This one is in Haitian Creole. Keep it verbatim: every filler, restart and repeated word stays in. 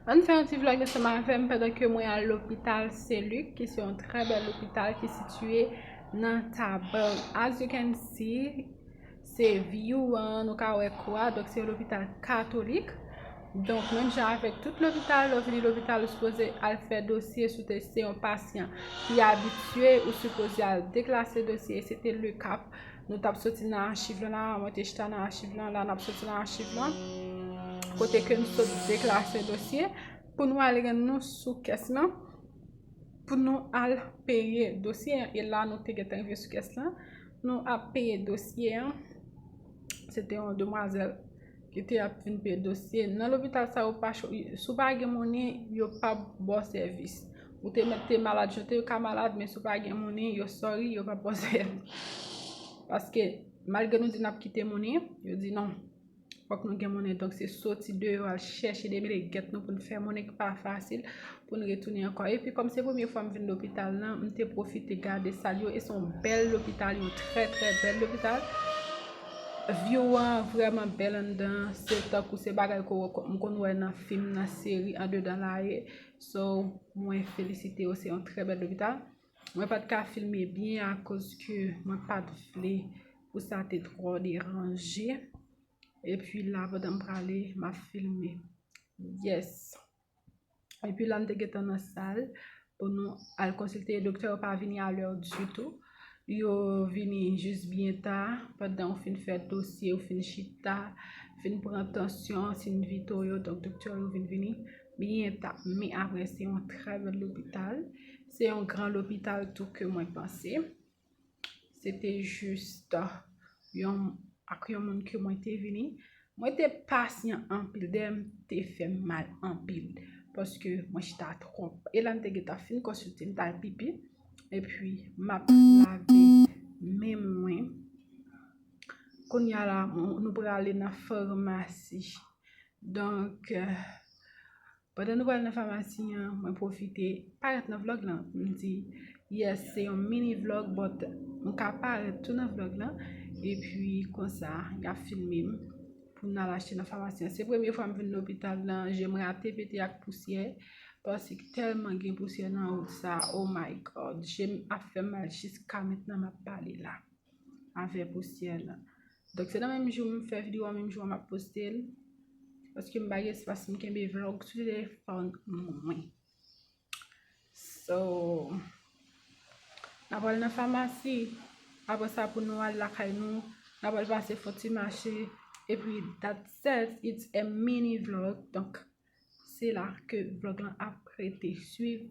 Ann fè yon ti vlog ansanm avè m pandan ke mwen al lopital Sen Lik, ki se yon trè bèl lopital ki sitiye nan Tabang. As you can see, se view an, nou ka wè kwa, donk se yon lopital katolik. Donk, menm jan avèk tout lopital, lè w vini lopital, ou sipoze al fè dosye si w te se yon pasyan ki abitye, ou sipoze al deklase dosye, e se te le ka. Nou t ap soti nan achiv lan la, mwen te chita nan achiv lan, la n ap soti nan achiv lan. Kote ke n sot deklase dosye pou nou al rann nou sou kès lan, pou nou al peye dosye an. E la nou te gentan rive sou kès lan, nou ap peye dosye an. Se te yon demwazèl ki te ap vin peye dosye. Nan lopital sa yo pa cho, si w pa gen monnen, yo p ap ba w sèvis. Ou te mèt te malad, jan w te ka malad, men si w pa gen monnen, yo sorry, yo p ap ba w sèvis. Paske malgre nou di n ap kite monnen, yo di non, fòk nou gen monnen. Donk se soti deyò al chèche demelegèt nou pou n fè monnen ki pa fasil pou n retounen ankò. Epi kòm se premye fwa m vin lopital lan, m te pwofite gade sal yo, e se yon bèl lopital, yon trè trè bèl lopital. View an vrèman bèl anndan, se tankou se bagay ke w, m konn wè nan fim, nan seri, andedan la ye. So, mwen felisite yo, se yon trè bèl lopital. Mwen pa t ka filme byen akoz ke mwen pa t vle pou sa te twò deranje. Epi la, pandan m prale, m ap filme. Yes. Epi la, m te gentan nan sal pou nou al konsilte. Doktè yo pa vini alè ditou. Yo vini jis byen ta, pandan w fin fè dosye, w fin chita, fin pran tansyon, sin vito yo, donk doktè yo vin vini byen ta. Men apre, se yon trè bèl lopital. Se yon gran lopital tou ke mwen panse. Se te jis yon, ak yon moun ke mwen te vini. Mwen te pasyan anpil, dèyè m te fè m mal anpil, paske mwen chita twòp. E la m te gentan fin konsilte, m t al pipi, epi m ap lave men mwen. Kounye a la, nou prale nan famasi. Donk, euh, pandan nou pral nan famasi an, mwen pwofite parèt nan vlog lan. M di, yes, se yon mini vlog, but m ka parèt tou nan vlog lan. Epi konsa, y ap filme m pou n al achte nan famasi an. Se premye fwa m vin lopital lan, je m rate pete ak pousyè, paske tèlman gen pousyè nan wout sa, oh my God, je m ap fè m mal jiska mentnan m ap pale la avè pousyè lan. Donk, se nan menm jou m fè videyo a, menm jou a m ap poste l. Paske m pa gen espas pou m kenbe vlog sou telefòn mwen. So, n ap al nan famasi. Apre sa, pou nou al lakay nou, n ap al pase fon ti mache. Epi, that's it. It's a mini vlog. Donk, se la ke vlog lan ap rete. Swiv